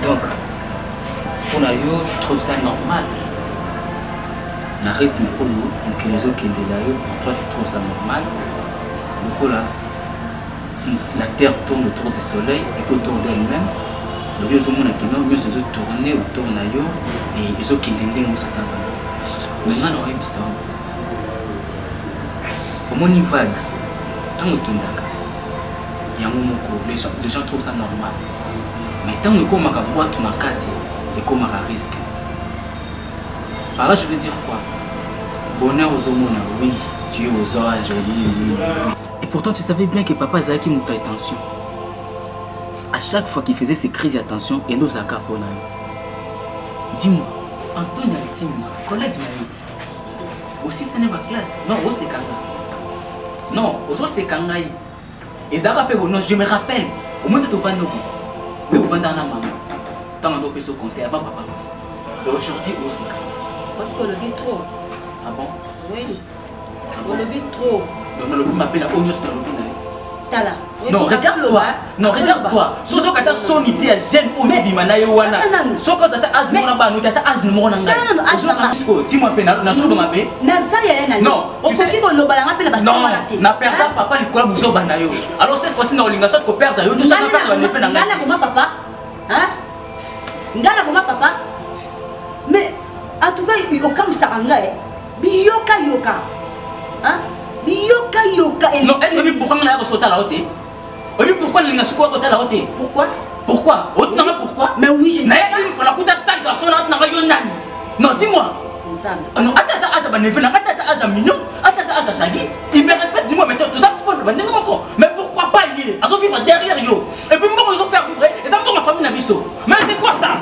Donc mpona yo, je trouve ça normal na rythme oyo mokili ezokendela yo. Pour toi, tu trouves ça normal lokola la terre tourne autour du soleil et puis autour d'elle-même. Donc yo ozomona kino nyonso ezotourne autour na yo et ezokende ndenge ozotanga. Mais nga na oyebisa, omoni vague ntango ekendaka yango moko, les gens trouvent ça normal, mais ntango ekomaka bwatu na kati, ekomaka risque. Par là, je veux dire quoi? Bonheur ozomona, oui, tu es aux anges, oui. Et pourtant, tu savais bien que papa azalaki moto ya tension. À chaque fois qu'il faisait ses crises de tension, endo ozalaka mpona yo. Dis-moi, Antonio Ntima, collègue na yo ti osisani baclasse, non, osekanga, non, ozoseka ngai. Ezalaka mpe bono, je me rappelle, omoni nde tovandi oko nde ovandaka na mama ntango ando opesa conseil avant papa kufa. Et aujourd'hui oseka. Papi, olobi trop. Ah bon? Oui. Ah bon? Olobi trop. Donc nalobi mabe na oyo nyonso nalobi na ye? Tala. Non, regarde-toi. Non, regarde-toi. Soki ata soni te ya jeune oyo obima na ye wana, soki oza ata âge moko na bana, ata âge moko na ngai. Tala nano âge na nga. Sikoyo ti mwa mpe nazoloba mabe. Naza yaya na yo. Non, tu sais- Okoki koloba na nga mpe na bato Non, wana te. na perda papa likolo ya buzoba na yo. Alors cette fois-ci na olinga soit koperdre yo to soit na perdre baneveux na ngai ngai. nakoma papa. Hein? Ngai nakoma papa, mais en tout cas okamisaka ngai biyokayoka. Hein? Biyokayoka. Non, est ce que oyebi pourquoi ngai naya kosotala yo te? Oyebi pourquoi nalinga sikoyo kotala yo te? Pourquoi? Pourquoi? Otunanga pourquoi? Mais oui, je Naye une fois nakuta sale garçon na, otunanga yo nani? Non, dis-moi. Nzambe. Ah non, ata ata âge ya baneveux na, ata ata âge ya mignon, ata ata âge ya Jagi, il me respecte. Dis-moi maintenant, tout ça pourquoi bandenge moko? Mais pourquoi pas ye azovivre derrière yo? Et puis mbongo ezofaire vivre eza mbongo ya famille na biso. Mais c'est quoi ça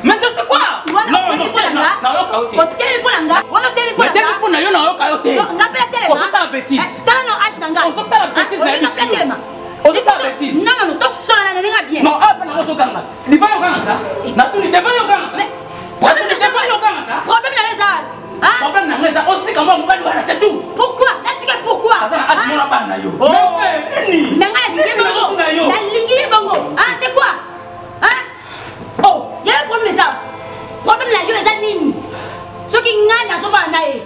maintenant? C'est quoi? Wana Non, non, oteli mpo na nga. Nayoka yo te. Oteli mpo na nga wana, oteli mpo na nateli nga. mpo na yo, nayoka yo te. Nga mpe natelema. Ozosala bêtise. Eh, tala no âge na ngai. Ozosala bêtise na Ah, olinga mpe yebi. natelema. Ozosala bêtise. Non, non, non, tosala na ndenge bien. Non, awa mpe nango ozokanga devant yo, okangaka natuni devant yo, okangaka problème devant yo, okangaka. Problème na yo eza, hein? Problème na ngo eza otika mwa mobali wana, c'est tout. Pourquoi natika? Pourquoi? Aza na âge mona bana yo. Oh. Mais nini? Mais ngai nalingi ye Nini bongo. nazotuna yo? Nalingi ye bongo. Ah, c'est quoi, hein? Oh, yayo problème eza, problème na yo eza nini soki ngai nazovanda na ye?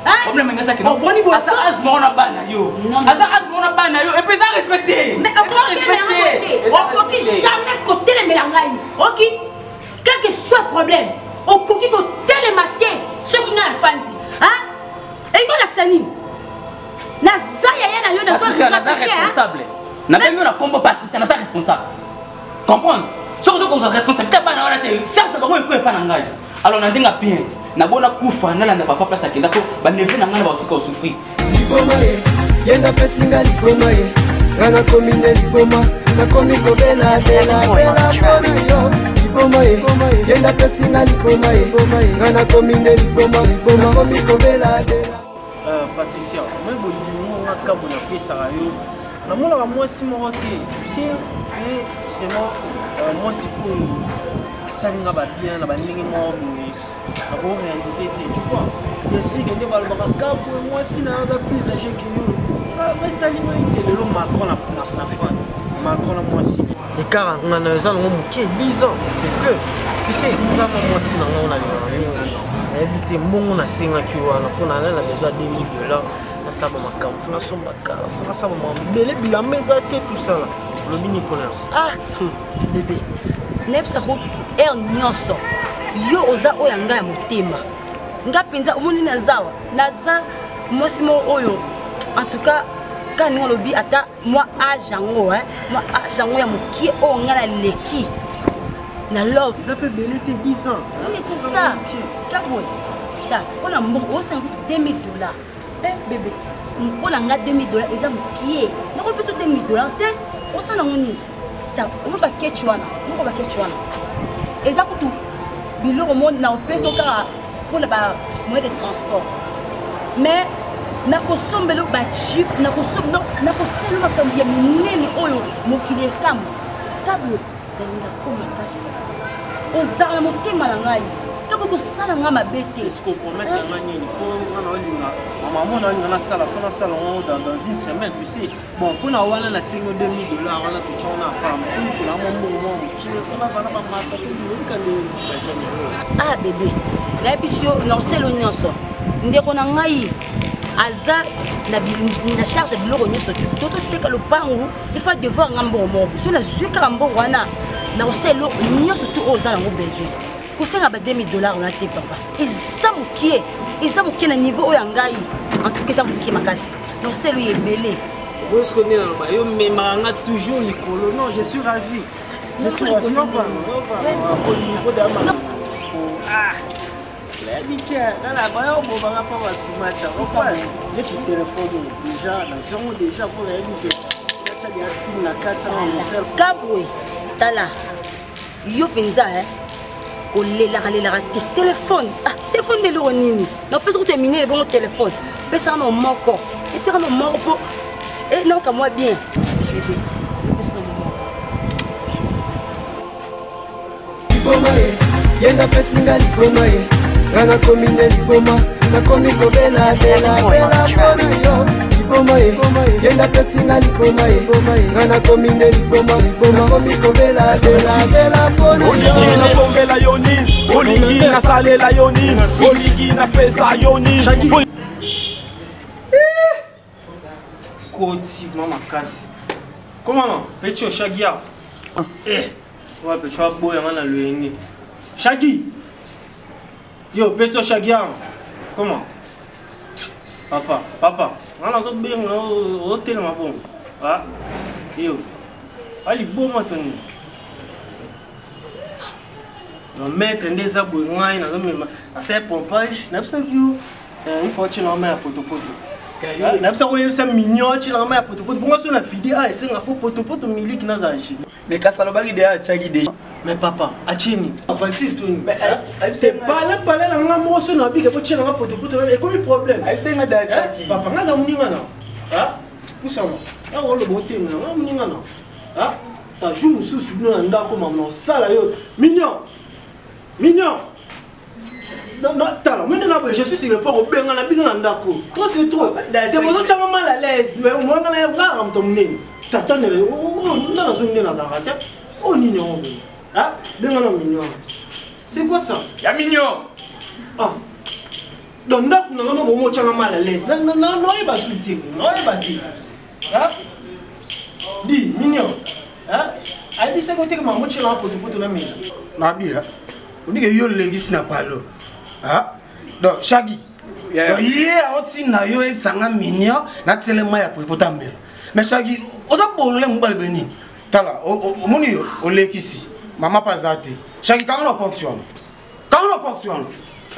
Hein? Problème nga ezaki Oh, boni boye. aza âge moko na bana yo. Non, non. Aza âge moko na bana yo et puis eza respecté. Mais Eza okoki respecté. Eza okoki respecté. jamais kotelemela ngai, oki? Quel que soit problème, okoki kotelema te soki ngai nafandi. Elingi olakisa nini? Naza yaya na yo. Patricia, naza responsable. Nabengi yo na kombo Patricia, naza responsable, comprendre? Soki oza kozwa responsabilité ya bana wana te, charge na bango ekoya epa na ngai. Alors na ndenge ya bien, nabona kufa, nalanda papa place akenda po baneveux na ngai na bakotika kosouffrir. Liboma ye, ye ndapesinga liboma ye, nga nakomi nde liboma, nakomi kobela bela bela mpona yo. Liboma ye, ye ndapesinga liboma ye, nga nakomi nde liboma, nakomi kobela bela. Patricia, moi bolingo nga kabo napesaka yo, namonaka mwasi moko te. Tu sais, tu es vraiment mwasi oyo asali nga babien na bandenge moko boye nakoréalise te. Tu vois, bien sûr ke nde balobaka kabwe mwasi na yo aza plus âgé ke yo. Etali ngai te. Lelo Macron na France, Macron na mwasi, écart nga na yo eza nango moke, 10 ans, c'est peu. Tu sais, oza mwa mwasi na ngai nalingaka mingi. Nayebi te mbongo nasengaki wana mpo na na besoin ya 2000 $, nasala bamakambo, fo nasomba kar, fo nasala bamakambo ebele, bilamba eza te, tout ça là. Olobi nini mpona yango? Ah, bébé, nayebisaka heure nyonso, yo oza oyo ya ngai ya motema. Nga mpenza omoni nazawa, naza mwasi moko oyo en tout cas kaka ndenge olobi, ata mwa âge yango, hein, mwa âge yango ya mokie oyo ngai naleki na love. Eza mpe ebele te, 10 ans. Oui, c'est ça. Kabwe ta mpona mbongo osenga kutu 2000 $. Eh, bébé, mpo na nga 2000 $ eza mokie. Nakopesa 2000 $ te, osala yango nini? Ta omo baketch wana moko, baketch wana eza kutu biloko mo na opesa kaka mpona ba moyen de transport, mais nakosombela bachip, nakosala makambo ya minene oyo mokili ekambo. Kabwe, nalinga ko makasi, ozala na motema na ngai. Kabwe kosala nga mabe te. Est-ce qu'on promet nga nini po nga na olinga mama na olinga nasala fo nasala yango dans une semaine, tu sais. Bon, mpona wana nasengi 2000 dollars wana totya wana apart fonikola mwa mbongo mwa mokili fo nazala bamasa to bilobika nde bajane. Ah bebe, nayebisi yo nakosala yo nyonso. Ndeko na ngai aza na charge ya biloko nyonso to toteka lopangu, il faut devoir nga mbongo moko. So nazwi kaka mbongo wana, nakosala eloko nyonso tu oyo oza nango besoin. Kosenga ba 2000 dollars wana te papa, eza mokie, eza mokie na niveau oyo ya ngai. En tout cas eza mokie makasi, nakosala oyo ebele. Bosco nde naloba yo memaka nga toujours likolo. Non, je suis ravi, je suis ravi. Au niveau de ah nayebi te nana bayo obomaka mpo basumata neti telefone oyo déjà nazongo déjà mpo nayebi ke natya deya sim na kati na mosel. Kabwe, tala yo mpenza kolelaka lelaka te. Telefone, ah, telefone nde eloko nini? Napesa kutu minene bongo telefone, pesaka na moko epeka na moko mpo nayoka mwa bien. Bebe, pesa na moko. Liboma ye, ye ndapesinga liboma ye, nga nakomi nde liboma, nakomi kobela bela bela mpona yo. Liboma ye, ye ndapesinga liboma ye, nga nakomi nde liboma, nakomi kobela bela bela mpona yo. Olingi nasombela yo nini? Olingi nasalela yo nini? Olingi napesa yo nini? Koti ma makasi komama pecho shagia wa pecho aboyanga na loyenge shagi yo pecho shagia comment papa papa nga nazobenga otelema bongo yo aliboma to nini? Non maître, nde eza boye, ngai nazomema asali pompage, nayebisaki yo il faut otyelanga mai ya potopoto. Nayebisaki oyebisa mignon atyelanga mai ya potopoto bongo so na vide a esenga fo potopoto miliki nazala gene. Mais kasi alobaki deya atiaki deja. Mais papa atieni aventure toni te pale pale na nga moko so na bike botyelanga potopoto ekomi problème. Ayebisenga deya atiaki. Papa, nga aza moninga na pusama awa oloba otenga nga moninga na ta jour mosusu bino na ndako mama na osala yo mignon mignon. Tala mwende na boye, je suis sur le point kobenga na bino na ndako. Trop c'est trop, te bozotyanga mal à l'aise. Mwana na ngaka moto monene tata nde nda nazongi nde nazalaka te. Oyo nini yango boye? Benga na mignon, c'est quoi ça? Ya mignon. Ah, donc ndako na nga moko otyanga mal à l'aise, naoyeba su te, naoyeba te. Di mignon ayebisaki oteke mama otyelanga potopoto na mela. Nabia obike yo olekisi na palo. Donc Shagi ye aotinda yo oyebisanga mignon natiele mai ya potopoto amela. Mais Shagi oza bolole mobali benini. Tala, omoni yo olekisi mama mpe aza te. Shagi, kanga na porte wana, kanga na porte wana.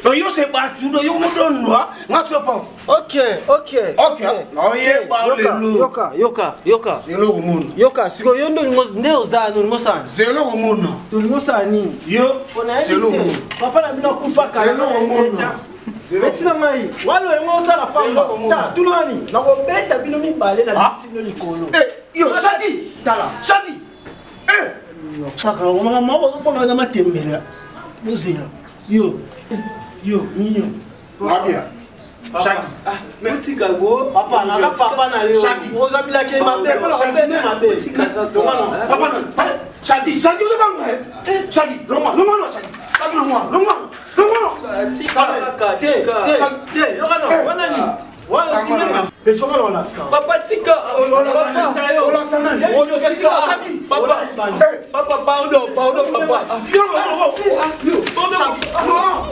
Donc yo se bato do yo modondwa nga ti porte. Ok ok. Ok, naoyeba lelo. Yoka yoka yoka. Zelo komona. Yoka sikoyo yo nde olingo nde oza olingo osala. Zelo komona. Tolingo osala nini? Yo zelo komona. Papa na bino akufa kala. Zelo komona. Beti na ngai walo yango osala pamba ta tunani nakobeta bino mibale na bisi bino likolo. Yo Shadi, tala Shadi. Saka omaka moko ozopona na matembela bozela yo yo mignon. Mabia. Shaki. Otika go. Papa naza papa na yo. Oza bilaki mabe mpona kobete mabe. Papa na Shaki, Shaki ozobanga. Shaki, longwa, longwa no Shaki. Shaki longwa, longwa. Longwa. Tika kaka, tika. Te, yoka no, wana nini? Wana sinema. Pecho kana olakisa. Papa tika. Olakisa nani? Shaki. Papa. Papa pardon, pardon papa.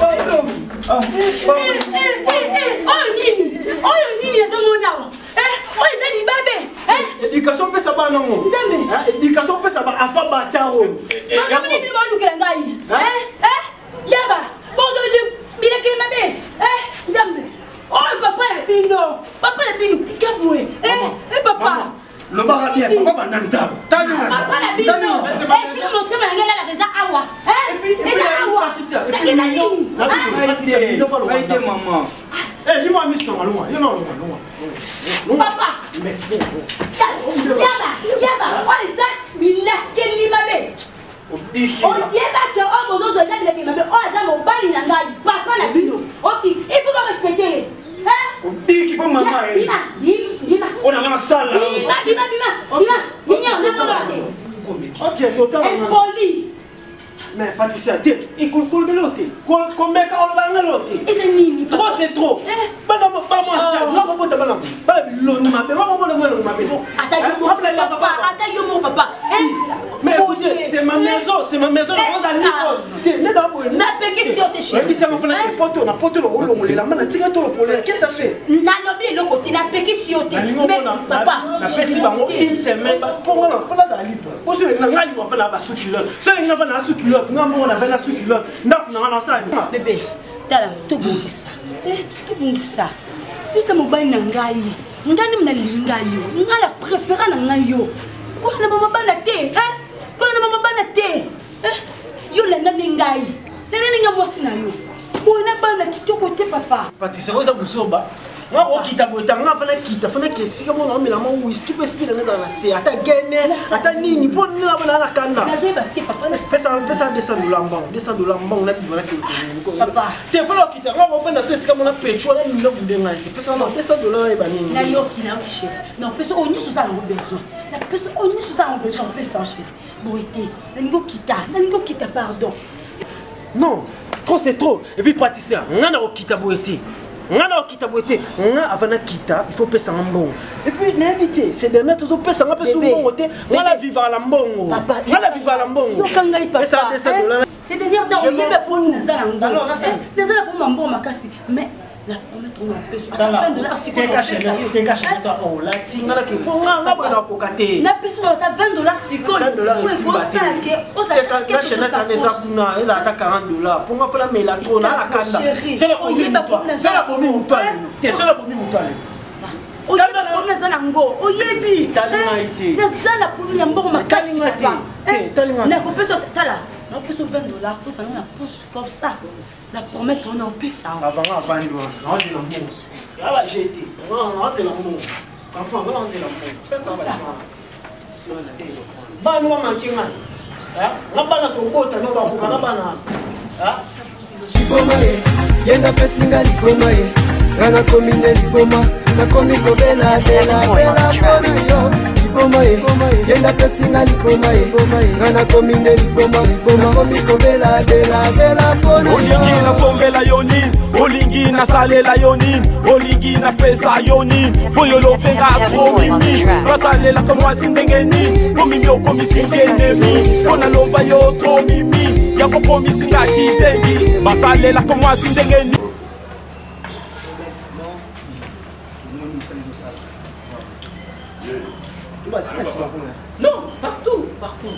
Pardon. Oyo nini? Oyo nini nazomona awa? Oyo eza libabe. Éducation opesa bana ngo. Nzambe. Éducation opesa ba afa bata oyo. Makambo nini balukela ngai? Yaba, bozoli bilakeli mabe. Nzambe. Oyo papa na bino, papa na bino kabwe. Papa. Lobaka bien, papa banani talo. Tani masa. Papa na bino. Esika motema na ngai elalaka eza awa. Eza awa. Eza nini? Aite maman. Limwa miso nanga longwa. Yo na longwa longwa. Papa. Yaba, yaba, oyo eza bilakeli mabe. Oyebaka oyo. bozozwa eza bilenge mabe. Oyo aza mobali na ngai, papa na bino. Ok, il faut barespecte ye. Obiki mpo mama ye. Bima, bima. Oyo na nga nasala. Bima, bima, bima. Bima, mignon, nakolobaka te. Ok, totala. Impoli. Mais Patricia, te, kolobela yo te, komeka oloba nga lelo te. Eza nini? Trop c'est trop. Bana ba mwasi, nga kobota bana bana bilongi mabe, nga kobota bana bilongi mabe. Ata yo moko papa, ata yo moko papa. Mais écoutez, c'est ma maison, c'est ma maison, nakoza libre. Te, nde na boye. Napekisi yo te chéri. Oyebisi yango fana ke poto, na poto na olongolela ma na tika to lopolela. Qu'est-ce que ça fait? Nalobi eloko te, napekisi yo te. Mais papa, napesi bango une semaine, mpo nga na fana azala libre. Poso na nga libre fana ba sous culotte. Soki nga fana sous culotte, nga moko na fana sous culotte. Ndako na nga na sala. Bébé, tala tobongisa. Eh, tobongisa. Tosa mobali na ngai. Ngai nde nalinga yo. Ngai la préféra na ngai yo. Kolanda mama bana te, eh? Kolanda mama bana te. Eh? Yo landa nde ngai. Landa nde ngai mwasi na yo. Boye na bana kitoko te papa. Patricia, oza buzoba. Nga kokita boye ta nga fana kita fana ke esika mona omela mwa whisky mpo esprit nanga ezala na se ata gene ata nini mpo nini na bona na kanda. Nazoyeba te papa. Pesa pesa 200 dollars mbango, 200 dollars mbango na bima na ke. Papa. Te mpo na kokita nga kofanda so esika mona pecho na nini na bunde ngai te. Pesa nga 200 dollars oyeba nini. Nayoki nayoki chéri. Non pesa oyo nyonso oza nango besoin. Na pesa oyo nyonso oza nango besoin opesa chéri. Boye te. Nalingi okita, nalingi okita pardon. Non, trop c'est trop. Et puis praticien, nga na okita boye te. Nga na okita boye te. Nga avant na kita, il faut pesa nga mbongo. Et puis nayebi te, ces derniers tozo pesa nga pesa mbongo te. Nga na vivre la mbongo. Nga na vivre la mbongo. Yoka ngai papa. Pesa 200 dollars. Ces derniers temps oyebi po naza na ngo. Naza na po mbongo makasi mais na promettre ngo napesa ata 20 dollars sikoyo teka chaîne olati nga nake mpo nga nga boye nakoka te napesi ngo ata 20 dollars sikoyo ekosala ke ozala chaîne ata eza kuna ezala ata 40 dollars mpo nga fona mela trop na na kanda sola bomi moto alelo te sola bomi moto alelo oyebi problème naza nango oyebi naza na problème ya mbongo makasi papa nakopesa tala nakopesa 20 dollars ozanga na poche comme ça na promettre on opesa ça va nga avandi wana naozela mbongo ala jete naozela mbongo comprend nga naozela mbongo ça ça va bana bamanke ngai nga bana tobota no bakoka na bana liboma ye ye napesi nga liboma ye nga nakomi nde liboma nakomi kobela bela bela mpona yo liboma ye ye napesi nga liboma ye nga nakomi nde liboma nakomi kobela bela bela mpona yo Olingi nasombela yo nini, olingi nasalela yo nini, olingi napesa yo nini, mpo yo lovenga trop mimi, basalelaka mwasi ndenge nini, mpo mimi okomisi ennemi, mpo nalova yo trop mimi, yango okomisi nga kizengi, basalelaka mwasi ndenge nini. Non, partout, partout.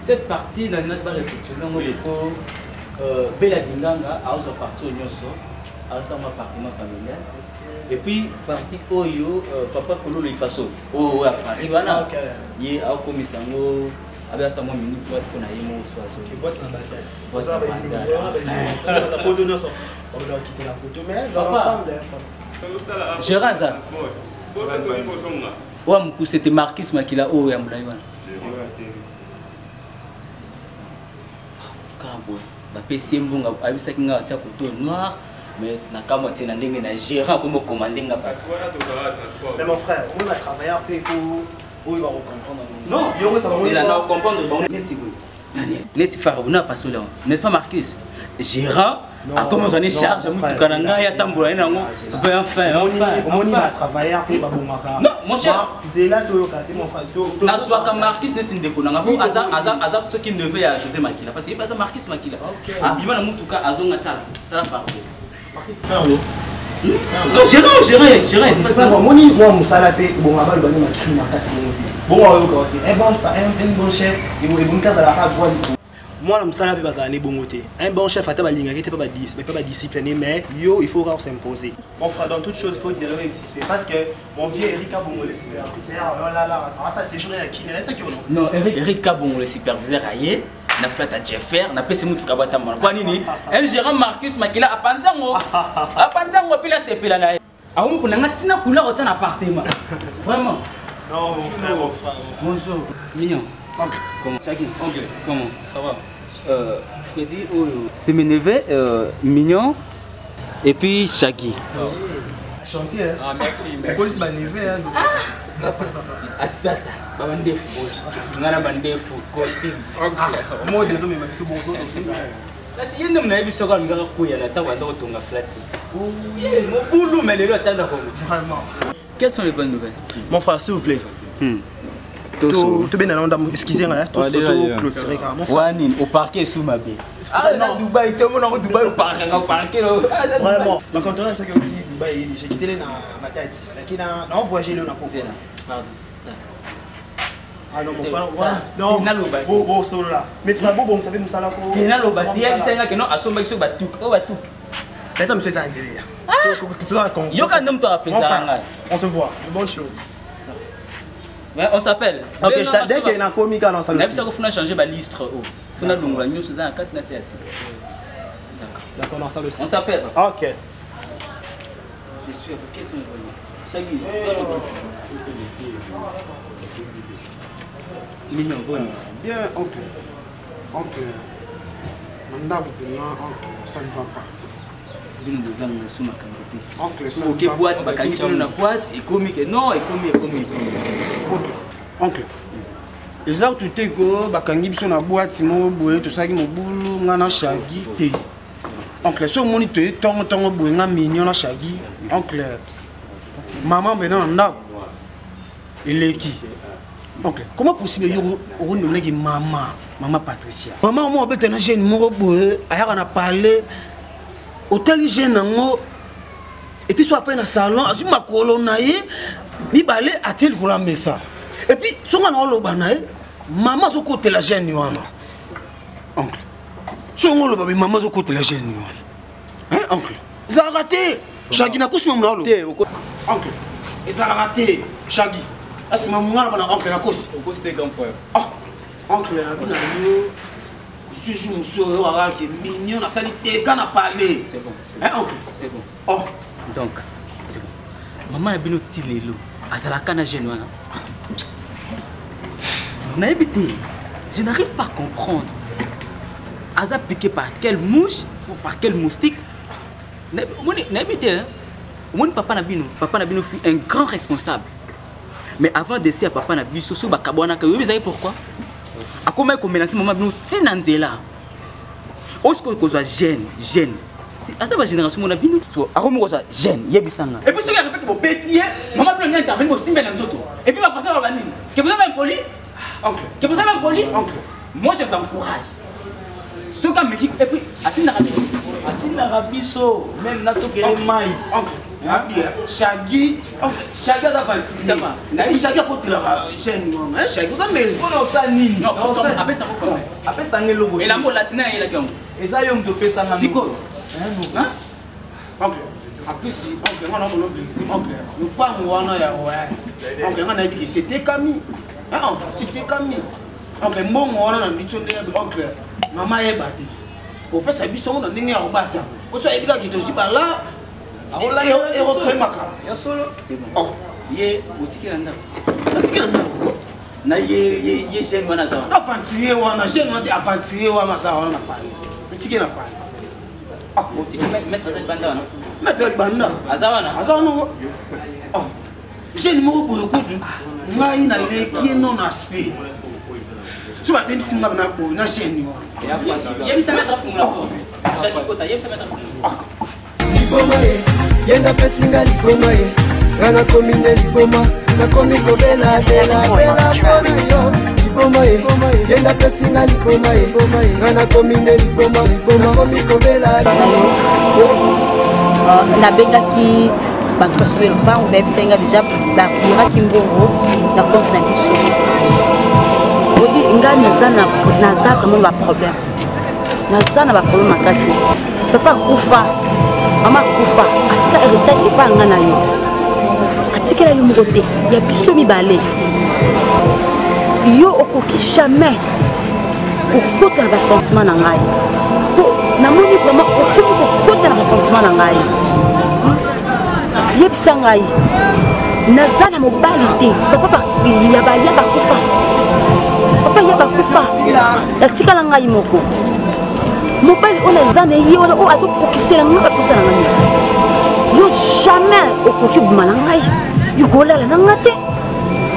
Cette partie, na ngai ba réflexion ngo ko Bella Dinganga azo partie nyonso, azo ma appartement familial. Et puis partie oyo papa Kololo Ifaso, oyo à Paris wana. Ye akomisa ngo abe asa mwa minute boîte pona ye moko so azo. Boîte na bandal. Boîte na bandal. Poto nyonso. On a quitté la photo mais dans l'ensemble. Gérard aza. Oyo mokuse te Marcus Makila oyo ya molai wana. Kaka boye bapesi ye mbongo ayebisaki ngai atya koto noir mais na kamwa tie na ndenge na gérant akomi okomande nga pasi. Mais mon frère, on a travaillé après, il faut oyo ba comprendre. Non, c'est là na comprendre bango neti boye. Neti Farah na pasole yango. N'est-ce pas Marcus? Gérant akomi ozwa ne charge motuka na ngai atambola ye nango mpe enfin enfin omoni ba travailleur mpe babongaka. Non, mon cher. Zela toyoka te mon frère. Nazwaka Marcus neti ndeko na ngai po aza aza aza soki neveu ya José Makila parce que ye mpe aza Marcus Makila. Abima na motuka azonga tala tala parabrise. Marcus frère yo. Non, gérant, gérant, gérant, espace na. Omoni mwa mosala mpe ebonga baloba nde makili makasi bongo te. Bongo ayoka te. Un bon un bon chef ebongi azalaka voix likolo. Mwana mosala mpe bazala ne bongo te. Un bon chef ata balingaki te mpe badiscipline mais yo il faut kaka s'imposer. Mon frère, dans toute chose, il faut dialogue exister. Parce que mon vieux Eric Kabongo, le superviseur, oh là là, ah, ça séjourné à qui? C'est ça qui est Non, Eric Kabongo, le superviseur, aïe, na flata Jeffer, na pesi mutu kabata mwana. Kwa nini? Un gérant Marcus Makila apanzi yango. Apanzi yango puis la sepela na ye. Akomi mpona nga ntina couleur otia na appartement. Vraiment. Non, mon frère, mon frère. Bonjour, mignon. Oncle. Comment? Chaki. Oncle. Comment? Ça va? Euh, Freddy oyo c'est mes neveux euh, Mignon et puis Shaggy. Oh. Chanter hein. Ah merci, merci. Police ba neveu hein. Atata, ba mandefu. Ngana mandefu costume. Ok. Moi désolé mais biso bongo. Kasi ye nde moto biso kaka alingaka koya na ntango aza kotonga flat. Mobulu mais lelo atanda kongo. Vraiment. Quelles sont les bonnes nouvelles? Mon frère, s'il vous plaît. Tobenda na ndambo, excusez nga, to clôturer kaka. Mon frère. Wani, au parquet sous mabe. Ah, non. Dubaï, tout le monde Dubaï au parquet, au parquet. Vraiment. Donc quand on a ce que dit Dubaï, j'ai quitté na ma tête. Là na voyagé là na Pardon. Ah non, mon frère, voilà. Non, bon, bon, solo là. Mais frère, bon, bon, vous savez, nous sommes là. Naloba te, yebisa nga ke non, asombaki so batuk, o batuk. Attends, monsieur Zanzili. Yoka nde moto apesaka ngai. On se voit. Bonne chose. Ouais, on s'appelle. Ok, dès qu'il y a un comique dans la Nayebisa ko funa changer ba listre o. Funa longola nyonso eza na kati na tia ya sika. D'accord, dans ça aussi. On s'appelle. Ok. Je suis avec quels sont les bonnes Shaggy, Mignon, bonne. Bien, oncle. Oncle, mandako mpena, oncle, ça ne va pas. Bino bozanga su makambo te. Oncle, ça ne Oke va pas. boîte, bakangi bino na boîte, ekomi ke non, ekomi, ekomi, ekomi. Oncle, oncle. Eza kutu te ko bakangi biso na boîte moko boye tosalaki mobulu nga na Shaggy te. Oncle, so omoni toye ntongo ntongo boye nga Mignon na Shaggy, oncle, mama mpena na ndako eleki. Oncle, comment possible yo okondomaki mama, mama Patricia? Mama omo abeta na jeune moko boye ayaka na palais, otali jeune yango et puis so afai na salon azwi makolo na ye mibale atie likolo ya mesa et puis songa na oloba na ye mama azokotela jeune wana. Oncle, songo oloba be mama azokotela jeune wana. Hein, oncle, ezalaka te. Shaggy nakosi mamu na oloba. Oncle, ezalaka te. Shaggy asima mongana bana oncle nakosi. Okosi te grand frère. Ah, oncle nabi na yo toujours mosusu oyo akaki Mignon nasali teka na palais. C'est bon. Hein, oncle? C'est bon. Oh. Donc, c'est bon. Maman na bino ti lelo azalaka na jeune wana. Nayebi te. Je n'arrive pas à comprendre. Aza piqué par quelle mouche, ou par quel moustique. Nayebi te, hein. Omoni papa na bino, papa na bino fut un grand responsable. Mais avant d'essayer à papa na biso so bakabwanaka, oyebi ezali pourquoi? Akomaki komenacer mama bino ntina nzela. Osiko kozwa jeune, jeune. Si aza ba génération mona bino, so akomi kozwa jeune, yebisanga. Et puis soki arépète bobeti ye, mama bino ngai intervenir bosimbe na nzoto. Et puis ba passer ba nini? Que vous avez impoli? Oncle. Que vous avez impoli? Oncle. Moi je vous encourage. Soki ameki et puis atindaka bino. Atindaka biso même natokele mai. Oncle. Shaggy, Shaggy aza fatigué. Shaggy akotelaka jeune wana. Shaggy oza ndenge. Mpona osala nini? Non, apesa ko combien? Apesanga eloko. Elambo latina eyelaki yango. Eza yo moto opesanga. Sikoyo. Hein? Oncle, en plus, oncle, nga nakono vérité, oncle. Lopango wana ya ouais. Oncle, nga nayebi ke c'était Kami. Hein, oncle, c'était Kami. Oncle, mbongo wana na nditso nde oncle, mama yeba te. Opesa biso ngo na ndenge ya kobata. Oso ayebi kaka tozwi bala. Erokremaka. Ya solo. C'est bon. Oh. Ye otikela ndako. Otikela ndako. Na ye ye ye jeune wana aza wana. Aventurier wana, jeune wana te aventurier wana aza wana na palais. Otike na palais. Ah, otiki maître aza libanda wana. Maître libanda. Aza wana. Aza wana. Oh. Jeune moko boye kutu ngai naleki ye non aspect. So batembisi nga na boye na jeune wana. Yebisa maître afungola porte. Jacques Kota, yebisa maître afungola. Liboma ye, ye ndapesinga liboma ye, nga nakomi nde liboma, nakomi kobela bela bela mpona yo. Liboma ye, ye ndapesinga liboma ye, nga nakomi nde liboma, nakomi kobela. Nabengaki bato basobe lopango, bayebisaki nga deja baviraki mbongo na compte na biso. Obi ngai naza vraiment na baproblème, naza na baproblème makasi. Papa akufa, mama akufa, atika héritage epai ya nga na yo, atikela yo moko te, ya biso mibale. Yo okoki jamais kokota na basentiment na ngai, po namoni vraiment okomi kokota na basentiment na ngai. Yebisa ngai, naza na mobali te, papa ya baya bakufa, papa ya bakufa, natikala ngai moko. Mobali oyo naza na ye wana oyo azokokisela ngai baposa na ngai nyonso. Yo jamais okoki obima na ngai, yo kolala na ngai te,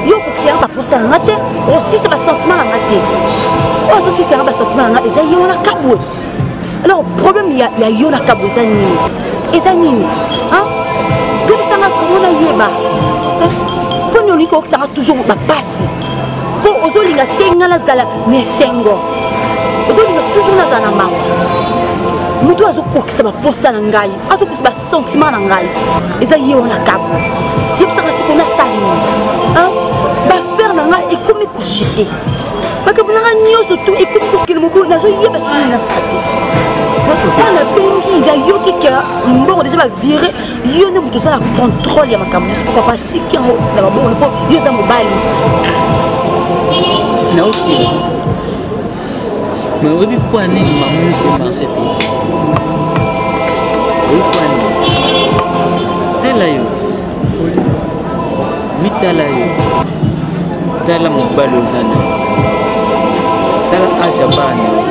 yo okokisela ngai baposa na ngai te, osisa basentiment na ngai te. Oyo azosisa ngai basentiment na ngai eza ye wana kabwe. Alors problème ya, ya yo na kabwe eza nini? Eza nini? Hein? Yebisa ngai vraiment nayeba. Mpo nini olingi kokokisa ngai toujours bapasi? Mpo ozolinga te ngai nazala na esengo. Ozolinga toujours nazala na mawa. Moto azokokisa baposa na ngai, azokokisa basentiment na ngai. Eza ye wana kabwe. Yebisa ngai sikoyo nasala nini? Hein? Baaffaire na ngai ekomi kochite. Makambo na ngai nyonso tu ekomi kokende mobulu, nazoyeba soki nini nasala te. Ntango nabengi nayoki ke mbongo deja bavire, yo nde moto oza na contrôle ya makambo nyonso, papa atiki yango na mabongo mpo yo oza mobali. Naoki mais oyebi mpo ya nini mama nyonso emarche te? Oyebi mpo ya nini? Tala yo ti mitala yo, tala mobali oza na yo, tala age ya bana yo,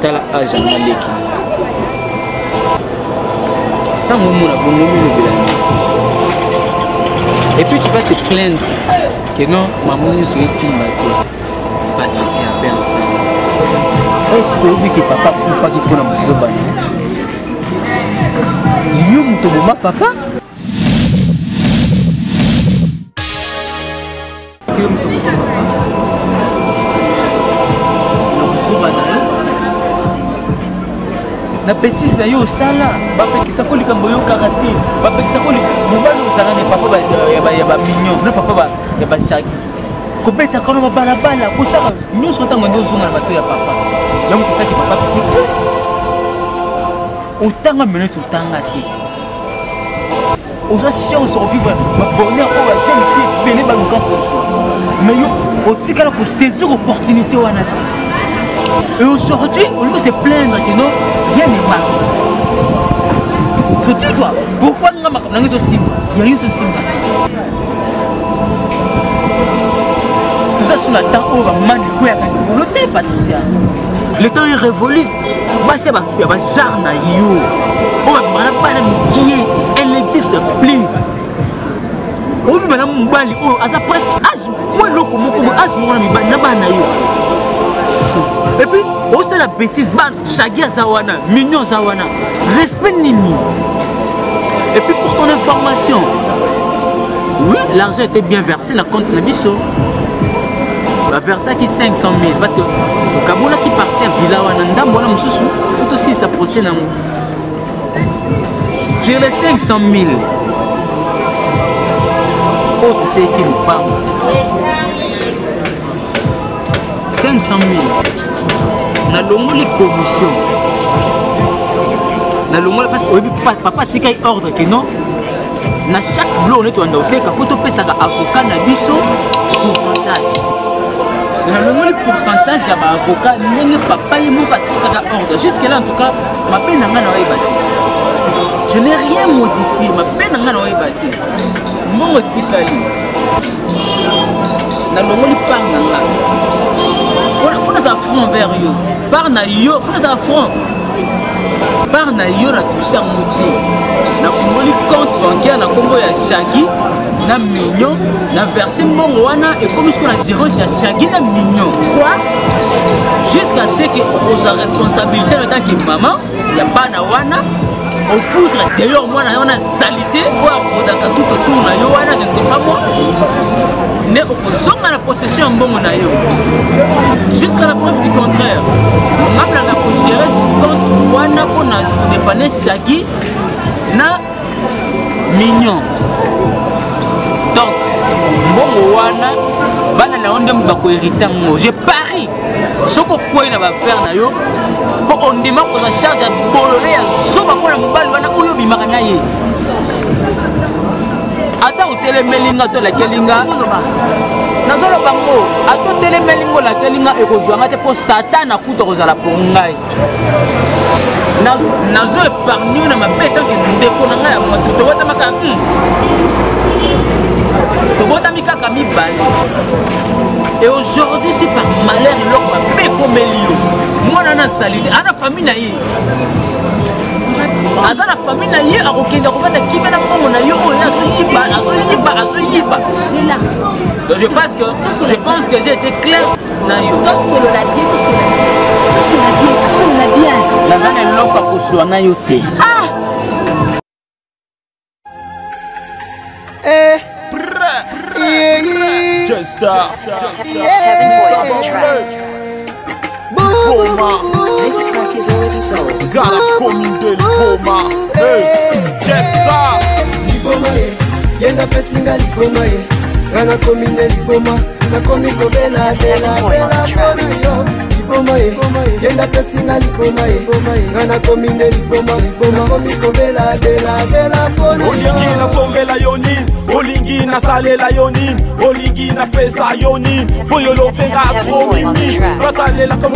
tala age ya maleki. Ntango omona bongo omilobela nini? Et puis tu vas te plaindre que non, maman nyonso esimba te. Patricia Belle, est-ce que oyebi ke papa akufaki mpona bozoba na yo? Yo moto oboma papa? Yo moto oboma papa na bozoba na yo, na betise na yo osala. Bapekisa ko likambo oyokaka te, bapekisa ko mobali ozala na papa ya bamignon na papa ya bashaki, kobetaka na babalabala, kosala nyonso. Ntango nde ozonga na bato ya papa yango, tosaki papa te, otanga minute otanga te, oza chance ovivre babonheur oyo bajeune fille ebele baluka kozwa, mais yo otikala kosaisir opportunité wana te. Et aujourd'hui olingi se plaindre que non, rien ne marche. So dis toi pourquoi nga makambo nango ezosimba, ya yo ezosimba. Toza sur na temps oyo bamani ekweyaka likolo te, Patricia. Le temps est révolu. Basi ya bagenre na yo oyo babimaka na bana mikie, elle n'existe plus. Obima na mobali oyo aza presque age mwa eloko moko boye, age moko na mibali na bana na yo, et puis osala bétise. Bana Shagi aza wana, Mignon aza wana, respect nini? Et puis pour ton information, oui, l'argent était bien versé na compte na biso. Baversaki 500 000 parce que tokabolaki parti ya villa wana, ndambo wana mosusu fo tosilisa procès nango. Sur les 500 000 oyo toteki lopango, 500 000 nalongoli commission, nalongola parce que oyebi papa atikaki ordre ke non, na chaque bloc neti wanda oteka, fo topesaka avocat na biso pourcentage. Nalongoli pourcentage ya baavocat ndenge papa ye moko atikaka ordre. Jusque là en tout cas, mabe na ngai na oyeba te, je n'ai rien modifié. Mabe na ngai na oyeba te, mbongo etikali, nalongoli part na nga. Fo nazala franc vers yo, part na yo, fo nazala franc, part na yo na touche yango te. Nafungoli compte bancaire na nkombo ya Shagi na Mignon, na verse mbongo wana, ekomi sikoyo na gérance ya Shagi na Mignon. Quoi? Jusqu'à ce que okozwa responsabilité na tant que mama ya bana wana, ofoutre d'ailleurs mwana wana salité oyo akodaka tout autour na yo wana, je ne sais pas moi, nde okozonga na possession ya mbongo na yo. Jusqu'à la preuve du contraire, ngablanga kogere compte wana mpona kodepane Shagi na Mignon. Donc mbongo wana, bana na yo nde moto bakoherite yango. Je parie, soki okwei na baaffaire na yo mpo ondima kozwa charge ya bolole ya zoba mpo na mobali wana oyo obimaka na ye, ata otelemeli nga to olakeli nga, nazoloba ngo, ata otelemeli nga olakeli nga, ekozwa nga te, mpo Satan akuta kozala pour ngai. Nazo épargne na mabe tanke ndeko na ngai ya mwasi. Tobotamaka, tobotami kaka mibale. Et aujourd'hui, si par malheur eloko mabe ekomeli yo, mwana Wana salite ana famille na ye, aza na famille na ye, akokende akovanda kimia na mbongo na ye oyo azoyiba, azoyiba, azoyiba. Zela. Donc je pense que j'ai été clair na yo. Tosolola bien, tosolola bien, tosolola bien, tosolola bien. Naza na eloko ya kozwa na yo te. Ah. Eh. Yeah, yeah. Chester. Kevin Boy on the track. Boma. This track is already sold. Gala commune de Liboma. Hey, Jetsa. Liboma ye, ye ndapesinga liboma ye, nga nakomi nde liboma, nakomi kobela bela bela mpona yo. Liboma ye, ye ndapesinga liboma ye, nga nakomi nde liboma, nakomi kobela bela bela mpona yo. Olingi nasombela yo nini? Olingi nasalela yo nini? Olingi napesa yo nini? Boyo lovenga trop mimi, basalelaka mwa.